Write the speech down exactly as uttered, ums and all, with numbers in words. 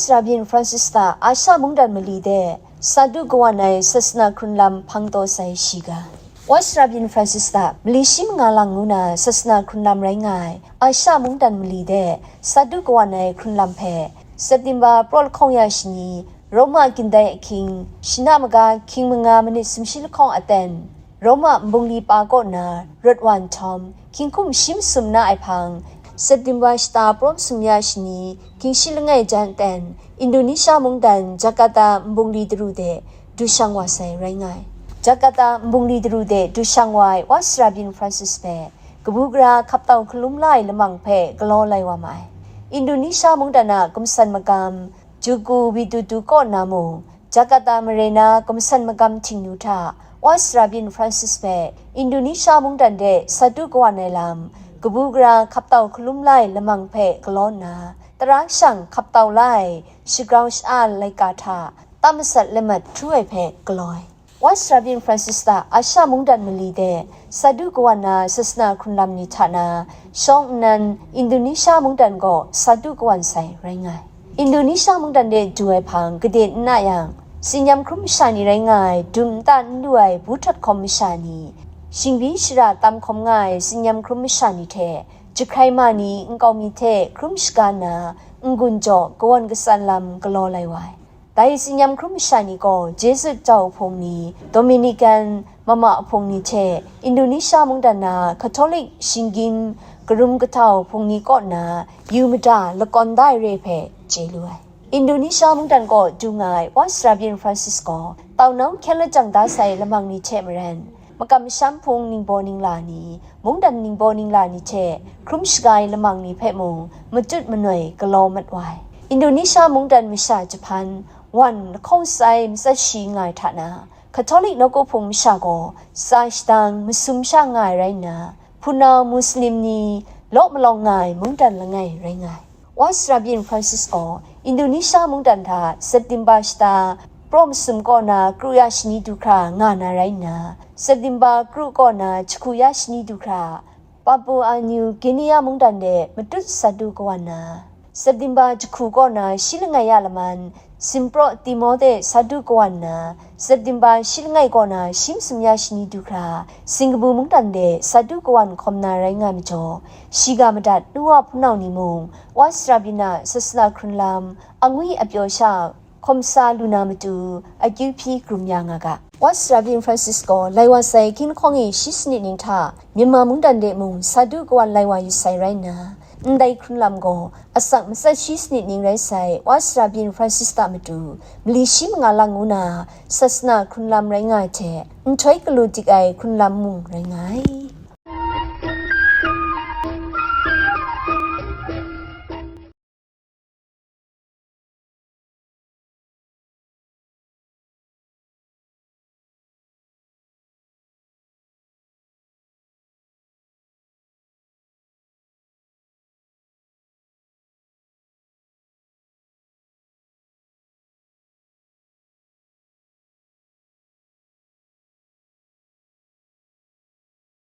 Sra byin Francis ta Asha mungdan mali de Sadu kawan ai sasana hkrun lam hpang taw sai shiga. Wa sra byin Francis ta mali shi manga lang ngu na sasana hkrun lam rai nga ai Asha mungdan mali de Sadu kawan ai hkrun lam hpe September praw lahkawng ya shani, Roma gindai ahkying, shana maga hkying manga manit sumshi lahkawng aten, Roma nbungli pa kaw na rawt wa nhtawm, hkying hkum shi masum na ai hpang, September shata praw masum ya shani, hkying shi langai jan aten, Indonesia mungdan Jakarta nbungli daru de du shang wa sai rai nga ai. Jakarta nbungli daru de du shang wa ai Wa sara byin Francis hpe kabu gara hkaptau hkalum la ai lamang hpe galaw lai wa ma ai. Indonesia mungdan a gumsan magam Joko Widodo kaw na mung, Jakarta mare na gumsan magam htingnu hta Wa sara byin Francis hpe Indonesia mungdan de Sadu kawan ai lam, kabu gara hkaptau hkalum la ai lamang hpe galaw nna, tara shang hkaptau la ai shagrau sha-a laika hta tam masat lamat hkru ai hpe galaw ai. Wa sara byin Francis ta Asha mungdan mali de Sadu kawan na sasana hkrun lam ni hta na shawng nnan Indonesia mungdan gaw Sadu kawan sai rai nga ai. Indonesia mungdan de du ai hpang gade n na yang, tsin-yam hkrum masha ni rai nga ai dum nta n lu ai bu htawn hkawm masha ni, shingbi shara tam hkawm nga ai tsin-yam hkrum masha ni hte jahkrai ma ni nkau mi hte hkrum shaga nna, n-gun jaw kawan katsan lam galaw lai wa ai. Dai tsin-yam hkrum masha ni gaw Jesuit jau hpung ni, Dominican mama hpung ni hte Indonesia mungdan na Catholic shinggyim karum kahtau hpung ni kaw na yu mada lakawn da ai re hpe chye lu ai. Indonesia mungdan kaw du nga ai Wa sara byin Francis gaw taunau hkyen lajang da sai lamang ni hte maren, makam masham hpung ningbaw ningla ni, mungdan ningbaw ningla ni hte hkrum shaga ai lamang ni hpe mung matut manoi galaw mat wa ai. Indonesia mungdan masha jahpan wan lahkawng sai matsat shi nga ai hta na, Catholic nawku hpung masha gaw tsa shadang masum sha nga ai rai nna, hpunau Muslim ni law malawng nga ai mungdan langai rai nga ai. Wa sara byin Francis gaw Indonesia mungdan hta September shata praw masum kaw na kru ya shani du hkra nga na rai nna, September kru kaw na jahku ya shani du hkra Papua New Guinea mungdan de matut Sadu kawan na, September jahku kaw na shi langai ya laman Simpraw Timor de Sadu kawan na, September shi langai kaw na shi masum ya shani du hkra Singkabu mungdan de Sadu kawan hkawm na rai nga majaw, shiga madat nu wa hpunau ni mung, Wa sara byin a sasana hkrun lam, angwi apyaw sha hkawm sa lu na matu, akyu hpyi krum ya nga ga. Wa sara byin Francis gaw lai wa sai hkying lahkawng e shi sanit ning hta Myanmar mungdan de mung Sadu kawan lai wa yu sai rai nna, ndai hkrun lam gaw asak matsat shi sanit ning rai sai Wa sara byin Francis ta matu mali shi manga lang ngu na sasana hkrun lam rai nga ai hte, nhtoi galu dik ai hkrun lam mung rai nga ai.